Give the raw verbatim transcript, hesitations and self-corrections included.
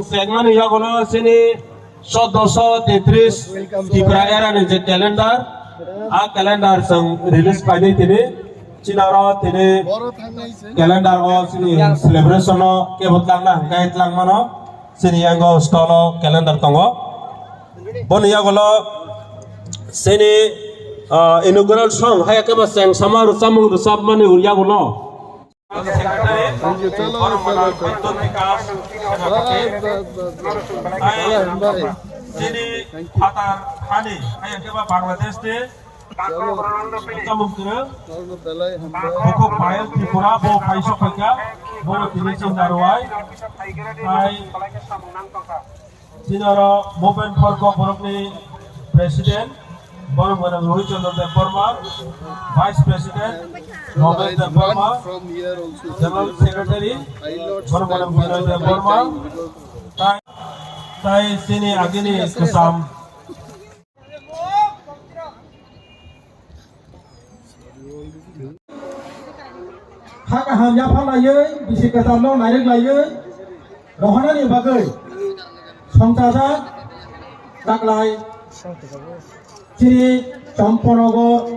Segmani yagulo sini soddoso tetris Tripura era ni je calendar, a calendar song release paini tini chinaro tini calendar o sini celebration o kebo tlangna hingkai tlangmano sini yango stall o calendar tongo. Boni yagulo sini, ah, inaugural song haya kebo seng sama rwchapmung rwchapmani yagulo. Secretary, Honorable Bidyut Bikash Senapati, tai chini phatar hani, hai khe ba Bangladesh ni chamung kwrwng, bukhuk Payal Tripura, bo phai sok phaikha, bono tini chini narwai, tai Chini oro Movement for Kokborok ni President, Borok Gwnang Rohit Chandra Debbarma, Vice President, Nobesh Debbarma, General Secretary, Borok Gwnang Binoy Debbarma, tai, tai chini agini kwcham. Ha kaham yapharlaiwi, bisi kwchamno nairoklaiwi rohornani bagwi songchajak taklai chini Champanagar